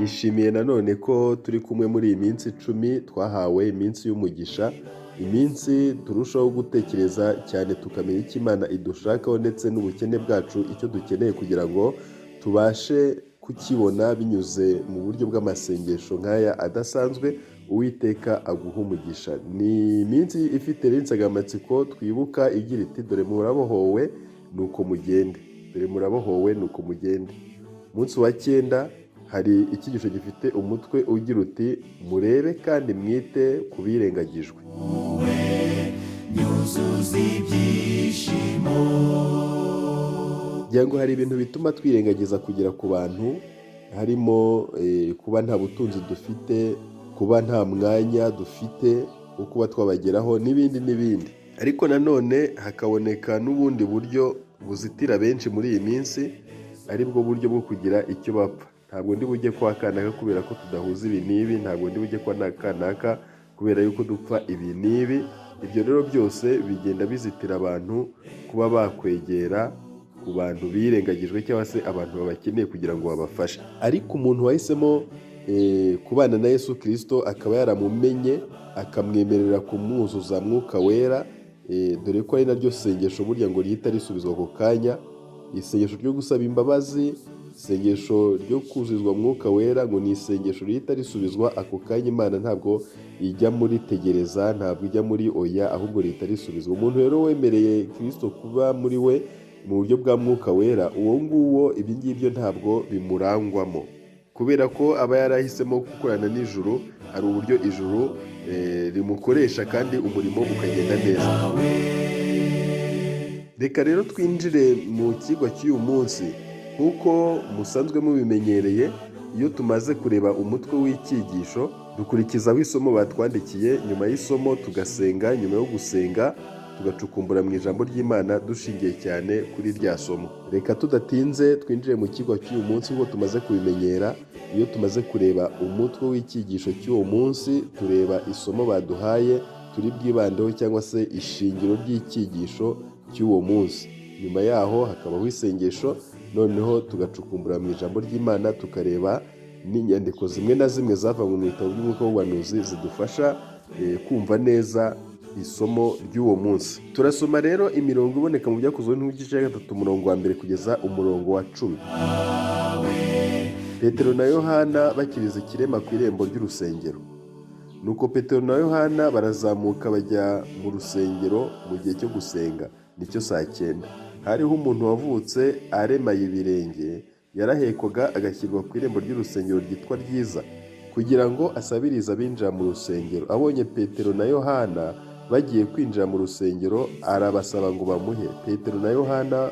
Nishimiye nanone ko turi kumwe muri iyi minsi 10 twahawe, iminsi y'umugisha, iminsi turushaho gutekereza cyane tukamenya icyo Imana idushakaho ndetse n'ubukene bwacu, icyo dukeneye kugira ngo tubashe kukibona binyuze mu buryo bw'amasengesho nk'aya adasanzwe. Uwiteka aguha umugisha. Ni iminsi ifite rero insanganyamatsiko twibuka igira iti: "Dore murabohowe, nuko mugende, dore murabohowe, nuko mugende." Umunsi wa 9 hari icyigisho gifite umutwe ugira uti: "Murebe kandi mwite ku birengagijwe." Nyuzuza ibyishimo. Ngira ngo hari ibintu bituma twirengagiza kugera ku bantu, harimo kuba nta butunzi dufite, kuba nta mwanya dufite wo kuba twabageraho n'ibindi n'ibindi. Ariko nanone hakaboneka n'ubundi buryo buzitira benshi muri iyi minsi, ari bwo buryo bwo kugira icyo bapfa. Ntabwo ndi bujye kwa kanaka kubera ko tudahuza ibi n'ibi, ntabwo ndi bujye kwa kanaka kubera yuko dupfa ibi n'ibi. Ibyo rero byose bigenda bizitira abantu kuba bakwegera ku bantu birengagijwe cyangwa se abantu babakeneye kugira ngo babafashe. Ariko umuntu wahisemo kubana na Yesu Kirisito, akaba yaramumenye, akamwemerera kumwuzuza Mwuka Wera, dore ko ari naryo sengesho burya ngo rihita risubizwa ako kanya, isengesho ryo gusaba imbabazi, isengesho ryo kuzuzwa Mwuka Wera, ngo ni isengesho rihita risubizwa ako kanya. Imana ntabwo ijya muri tegereza, ntabwo ijya muri oya, ahubwo rihita risubizwa. Umuntu rero wemereye Kirisito kuba muri we mu buryo bwa Mwuka Wera, uwo nguwo ibyo ngibyo ntabwo bimurangwamo, kubera ko aba yarahisemo gukorana n'ijuru. Hari uburyo ijuru rimukoresha kandi umurimo ukagenda neza. Reka rero twinjire mu kigo cy'uyu munsi. Nk'uko musanzwe mubimenyereye, iyo tumaze kureba umutwe w'icyigisho dukurikizaho isomo batwandikiye, nyuma y'isomo tugasenga, nyuma yo gusenga tugacukumbura mu ijambo ry'Imana dushingiye cyane kuri rya somo. Reka tudatinze twinjire mu kigo cy'uyu munsi. Nk'uko tumaze kubimenyera, iyo tumaze kureba umutwe w'icyigisho cy'uwo munsi tureba isomo baduhaye turi bwibandeho cyangwa se ishingiro ry'icyigisho cy'uwo munsi. Nyuma yaho hakabaho isengesho, noneho tugacukumbura mu ijambo ry'Imana, tukareba n'inyandiko zimwe na zimwe zavanywe mu bitabo by'umwuka w'ubuhanuzi zidufasha kumva neza isomo ry'uwo munsi. Turasoma rero imirongo iboneka mu Byakozwe n'igice cya 3, umurongo wa 1 kugeza umurongo wa 10. Petero na Yohana bakiriza ikirema ku irembo ry'urusengero. Nuko Petero na Yohana barazamuka bajya mu rusengero mu gihe cyo gusenga, nicyo saa 9. Hariho umuntu wavutse aremaye ibirenge, yarahekwaga agashyirwa ku irembo ry'urusengero ryitwa Ryiza, kugira ngo asabirize abinjira mu rusengero. Abonye Petero na Yohana bagiye kwinjira mu rusengero, arabasaba ngo bamuhe. Petero na Yohana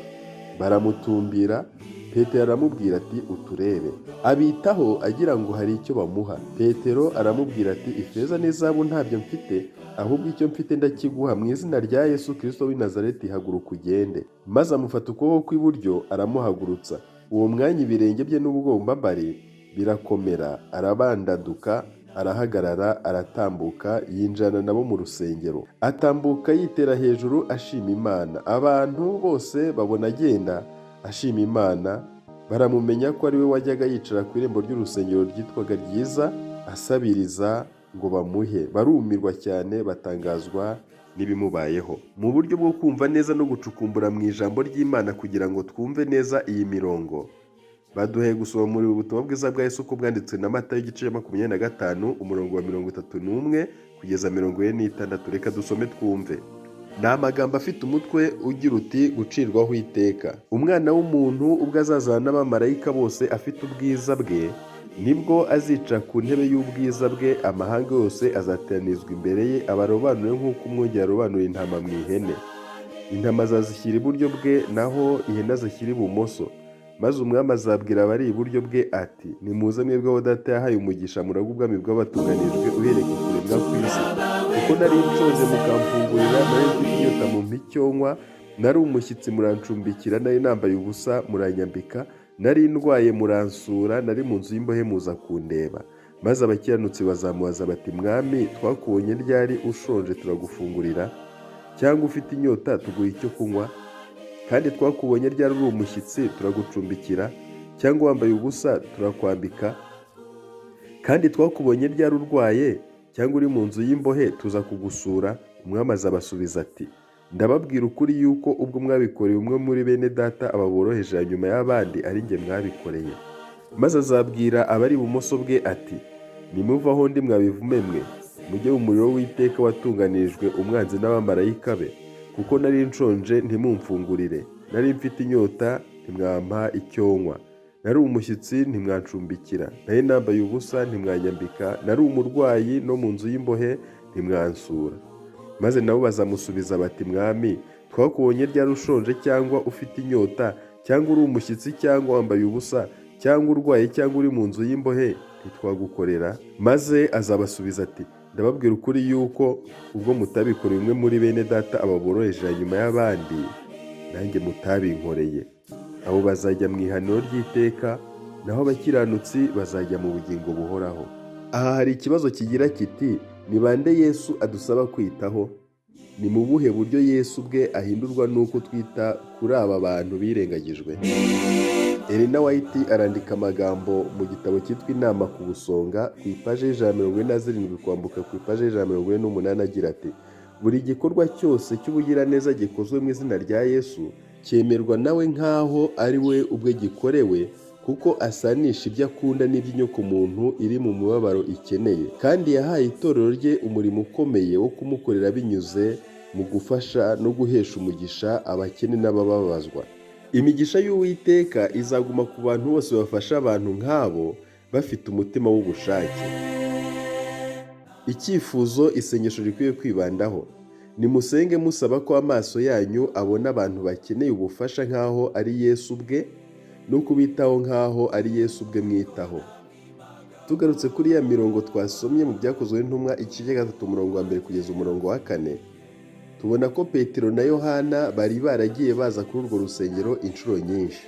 baramutumbira. Petero aramubwira ati: "Uturebe." Abitaho agira ngo hari icyo bamuha. Petero aramubwira ati: "Ifeza n'izahabu ntabyo mfite, ahubwo icyo mfite ndakiguha: mu izina rya Yesu Kirisito w'i Nazareti, haguruka ugende." Maze amufata ukuboko kw'iburyo aramuhagurutsa. Uwo mwanya ibirenge bye n'ubugombambari birakomera, arabandaduka, arahagarara, aratambuka, yinjirana nabo mu rusengero, atambuka yitera hejuru ashima Imana. Abantu bose babona agenda ashima Imana, baramumenya ko ari we wajyaga yicara ku irembo ry'urusengero ryitwaga Ryiza asabiriza ngo bamuhe. Barumirwa cyane, batangazwa n'ibimubayeho. Mu buryo bwo kumva neza no gucukumbura mu ijambo ry'Imana kugira ngo twumve neza iyi mirongo, baduhaye gusoma muri ubutumwa bwiza bwa Yesu uko bwanditswe na Matayo, igice cya 25, umurongo wa 31 kugeza 46. Reka dusome twumve. Ni amagambo afite umutwe ugira uti: "Gucirwaho iteka." Umwana w'umuntu ubwo azazana n'abamarayika bose afite ubwiza bwe, nibwo azicara ku ntebe y'ubwiza bwe. Amahanga yose azateranizwa imbere ye, abarobanure nk'uko umwungeri arobanura intama mu ihene. Intama azazishyira iburyo bwe, naho ihene azishyira ibumoso. Maze umwami azabwira abari iburyo bwe ati: "Nimuze mwebwe abo Data yahaye umugisha, muragwe ubwami bw'abatunganijwe uhereye ku kuremwa kw'isi. Kuko nari nshonje mukamfungurira, nari mfite inyota mumpa icyo nywa, nari umushyitsi murancumbikira, nari nambaye ubusa muranyambika, nari ndwaye muransura, nari mu nzu y'imbohe muza kundeba." Maze abakiranutsi bazamubaza bati: "Mwami, twakubonye ryari ushonje turagufungurira, cyangwa ufite inyota tuguha icyo kunywa? Kandi twakubonye ryari uri umushyitsi turagucumbikira, cyangwa wambaye ubusa turakwambika?" Kandi twakubonye ryari urwaye cyangwa uri mu nzu y'imbohe tuza kugusura?" Umwami azabasubiza ati: "Ndababwira ukuri yuko ubwo mwabikoreye umwe muri bene Data aba boroheje nyuma y'abandi, ari njye mwabikoreye." Maze azabwira abari ibumoso bwe ati: "Nimuve aho ndi, mwa bivume mwe, mujye mu muriro w'iteka watunganirijwe umwanzi n'abamarayika be. Kuko nari nshonje ntimumfungurire, nari mfite inyota ntimwampa icyo nywa, nari umushyitsi ntimwancumbikira, nari nambaye ubusa ntimwanyambika, nari umurwayi no mu nzu y'imbohe ntimwansura." Maze nabo bazamusubiza bati: "Mwami, twakubonye ryari ushonje cyangwa ufite inyota cyangwa uri umushyitsi cyangwa wambaye ubusa cyangwa urwaye cyangwa uri mu nzu y'imbohe ntitwagukorera?" Maze azabasubiza ati: "Ndababwira ukuri yuko ubwo mutabikoreye umwe muri bene Data aba boroheje nyuma y'abandi, nanjye mutabinkoreye." Abo bazajya mu ihaniro ry'iteka, naho abakiranutsi bazajya mu bugingo buhoraho. Aha hari ikibazo kigira kiti: ni bande Yesu adusaba kwitaho? Ni mu buhe buryo Yesu ubwe ahindurwa n'uko twita kuri aba bantu birengagijwe? Elena White arandika amagambo mu gitabo cyitwa Inama ku Busonga, ku ipaje y'147 kwambuka ku ipaje y'148, agira ati: "Buri gikorwa cyose cy'ubugiraneza gikozwe mu izina rya Yesu cyemerwa nawe nk'aho ari we ubwe gikorewe, kuko asanisha ibyo akunda n'iby'inyokomuntu iri mu mubabaro ikeneye. Kandi yahaye itorero rye umurimo ukomeye wo kumukorera binyuze mu gufasha no guhesha umugisha abakene n'abababazwa. Imigisha y'Uwiteka izaguma ku bantu bose bafasha abantu nk'abo bafite umutima w'ubushake." Icyifuzo isengesho rikwiye kwibandaho: nimusenge musaba ko amaso yanyu abona abantu bakeneye ubufasha nk'aho ari Yesu ubwe, no kubitaho nk'aho ari Yesu ubwe mwitaho. Tugarutse kuri ya mirongo twasomye mu Byakozwe n'Intumwa, igice cya 3, umurongo wa 1 kugeza umurongo wa 4, tubona ko Petero na Yohana bari baragiye baza kuri urwo rusengero inshuro nyinshi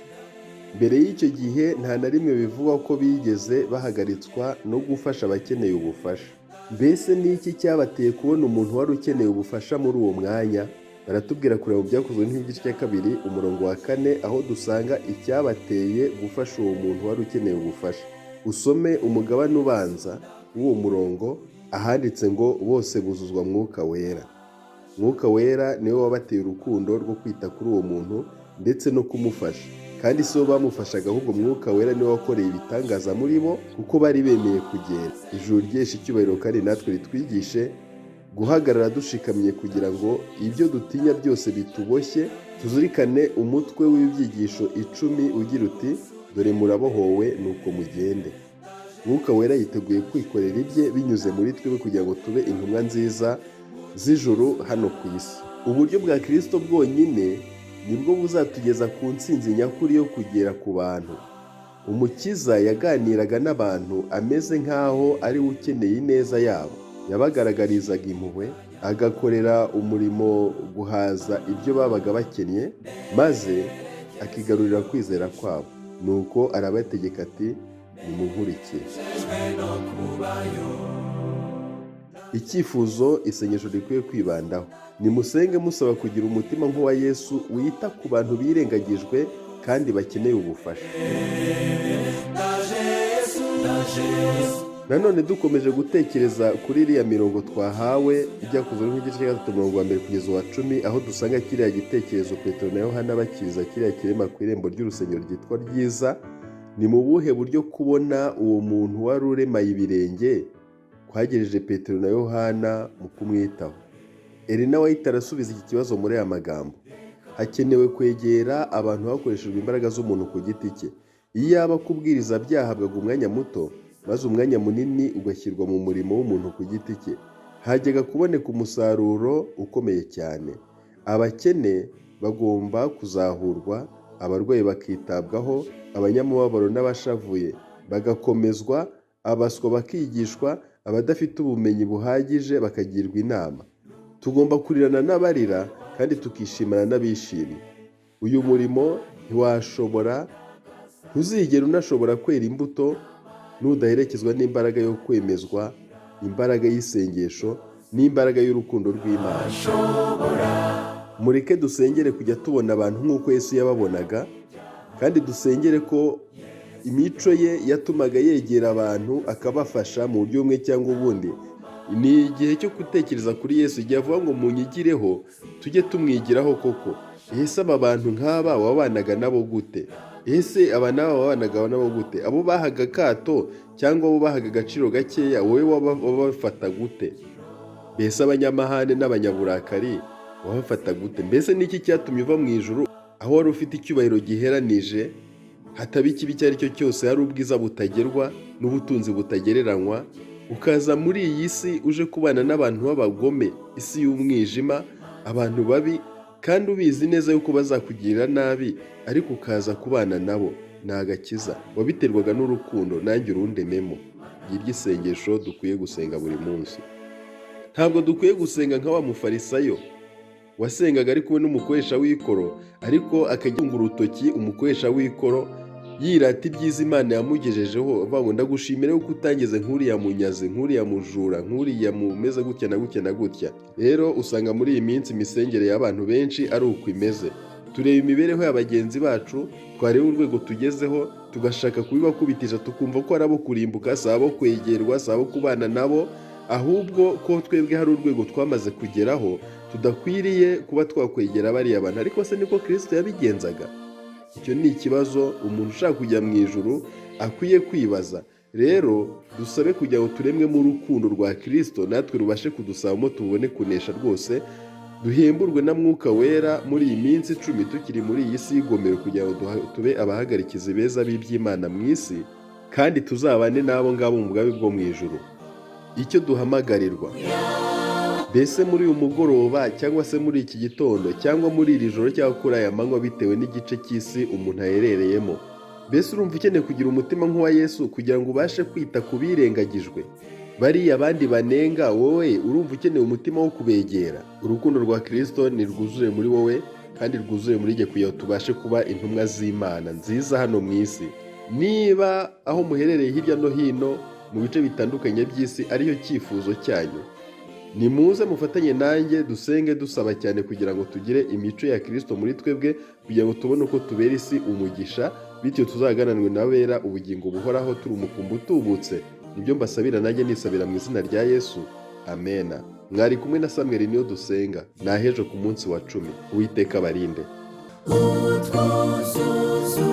mbere y'icyo gihe. Nta na rimwe bivugwa ko bigeze bahagaritswa no gufasha abakeneye ubufasha. Mbese ni iki cyabateye kubona umuntu wari ukeneye ubufasha muri uwo mwanya? Baratubwira kureba mu Byakozwe nk'igice cya 2, umurongo wa 4, aho dusanga icyabateye gufasha uwo muntu wari ukeneye ubufasha. Usome umugabane ubanza w'uwo murongo, ahanditse ngo: "Bose buzuzwa Mwuka Wera." Mwuka Wera niwe wabateye urukundo rwo kwita kuri uwo muntu ndetse no kumufasha. Kandi si bo bamufashaga, ahubwo Mwuka Wera niwe wakoreye ibitangaza muri bo, kuko bari bemeye kugenda. Ijuru ryesha icyubahiro, kandi natwe ritwigishe guhagarara dushikamye kugira ngo ibyo dutinya byose bituboshye tuzirikane umutwe w'ibyigisho 10 ugira uti: "Dore murabohowe, nuko mugende." Mwuka Wera yiteguye kwikorera ibye binyuze muri twebwe kugira ngo tube intumwa nziza z'ijuru hano ku isi. Uburyo bwa Kirisito bwonyine nibwo buzatugeza ku ntsinzi nyakuri yo kugera ku bantu. Umukiza yaganiraga n'abantu ameze nk'aho ari we ukeneye ineza yabo. Yabagaragarizaga impuhwe, agakorera umurimo guhaza ibyo babaga bakennye, maze akigarurira kwizera kwabo. Nuko arabategeka ati: "Nimunkurikire." Icyifuzo isengesho rikwiye kwibandaho: nimusenge musaba kugira umutima nk'uwa Yesu wita ku bantu birengagijwe kandi bakeneye ubufasha. Nanone dukomeje gutekereza kuri iriya mirongo twahawe, Ibyakozwe nk'igice cya 3, umurongo wa 1 kugeza uwa 10, aho dusanga kiriya gitekerezo Petero na Yohana bakiza kiriya kirema ku irembo ry'urusengero ryitwa Ryiza, ni mu buhe buryo kubona uwo muntu wari uremaye ibirenge kwagejeje Petero na Yohana mu kumwitaho? Elena White arasubiza iki kibazo muri aya magambo: "Hakenewe kwegera abantu hakoreshejwe imbaraga z'umuntu ku giti cye. Iyaba kubwiriza byahabwaga umwanya muto, maze umwanya munini ugashyirwa mu murimo w'umuntu ku giti cye, hajyaga kuboneka umusaruro ukomeye cyane. Abakene bagomba kuzahurwa, abarwayi bakitabwaho, abanyamubabaro n'abashavuye bagakomezwa, abaswa bakigishwa, abadafite ubumenyi buhagije bakagirwa inama. Tugomba kurirana n'abarira kandi tukishimana n'abishimye. Uyu murimo ntiwashobora, ntuzigera unashobora kwera imbuto nudaherekezwa n'imbaraga yo kwemezwa, imbaraga y'isengesho n'imbaraga y'urukundo rw'Imana." Mureke dusengere kujya tubona abantu nk'uko Yesu yababonaga, kandi dusengere ko Imico ye yatumaga yegera abantu akabafasha mu buryo bumwe cyangwa ubundi. Ni igihe cyo gutekereza kuri Yesu igihe avuga ngo munyigireho, tujye tumwigiraho koko. Ese aba bantu nk'aba wabanaga nabo gute? Ese aba n'aba wabanaga nabo gute? Abo bahaga akato cyangwa abo bahaga agaciro gakeya, wowe wabafata gute? Mbese abanyamahane n'abanyaburakari wabafata gute? Mbese ni iki cyatumye uva mu ijuru aho wari ufite icyubahiro giheranije, hataba ikibi icyo ari cyo cyose, hari ubwiza butagerwa n'ubutunzi butagereranywa, ukaza muri iyi si uje kubana n'abantu b'abagome, isi y'umwijima, abantu babi, kandi ubizi neza yuko bazakugirira nabi, ariko ukaza kubana nabo? Ni agakiza wabiterwaga n'urukundo, nanjye urundememo. Ngiryo isengesho dukwiye gusenga buri munsi. Ntabwo dukwiye gusenga nka wa mufarisayo wasengaga ari kumwe n'umukoresha w'ikoro, ariko akajya urutoki umukoresha w'ikoro, yirata ibyiza Imana yamugejejeho, avuga ngo: "Ndagushimira yuko utangeze nk'uriya munyazi, nk'uriya mujura, nk'uriya mumeze gutya na gutya na gutya." Rero usanga muri iyi minsi imisengere y'abantu benshi ari uko imeze. Tureba imibereho ya bagenzi bacu, twareba urwego tugezeho tugashaka kubibakubitisha, tukumva ko ari abo kurimbuka, si abo kwegerwa, si abo kubana nabo, ahubwo ko twebwe hari urwego twamaze kugeraho tudakwiriye kuba twakwegera bariya bantu. Ariko se niko Kirisito yabigenzaga? Icyo ni ikibazo umuntu ushaka kujya mu ijuru akwiye kwibaza. Rero dusabe kugira ngo turemwemo urukundo rwa Kirisito, natwe rubashe kudusabamo, tubone kunesha rwose, duhemburwe na Mwuka Wera muri iyi minsi 10 tukiri muri iyi si y'igomero, kugira ngo tube abahagarikizi beza b'iby'Imana mu isi, kandi tuzabane n'abo ngabo mu bwami bwo mu ijuru. Icyo duhamagarirwa mbese muri uyu mugoroba, cyangwa se muri iki gitondo, cyangwa muri iri joro, cyangwa kuri aya manywa, bitewe n'igice cy'isi umuntu aherereyemo, mbese urumva ukeneye kugira umutima nk'uwa Yesu kugira ngo ubashe kwita ku birengagijwe, bariya abandi banenga? Wowe urumva ukeneye umutima wo kubegera? Urukundo rwa Kirisito ni rwuzuye muri wowe kandi rwuzuye muri jye, kugira ngo tubashe kuba intumwa z'Imana nziza hano mu isi. Niba aho muherereye hirya no hino mu bice bitandukanye by'isi ariyo cyifuzo cyanyu, nimuze mufatanye nanjye dusenge dusaba cyane kugira ngo tugire imico ya Kirisito muri twebwe, kugira ngo tubone uko tubera isi umugisha, bityo tuzagananwe n'abera ubugingo buhoraho turi umukumbi utubutse. Nibyo mbasabira nanjye nisabira mu izina rya Yesu. Amena. Mwari kumwe na Samweri niyo dusenga. Nahejo ku munsi wa 10. Uwiteka abarinde. Utwuzuzo.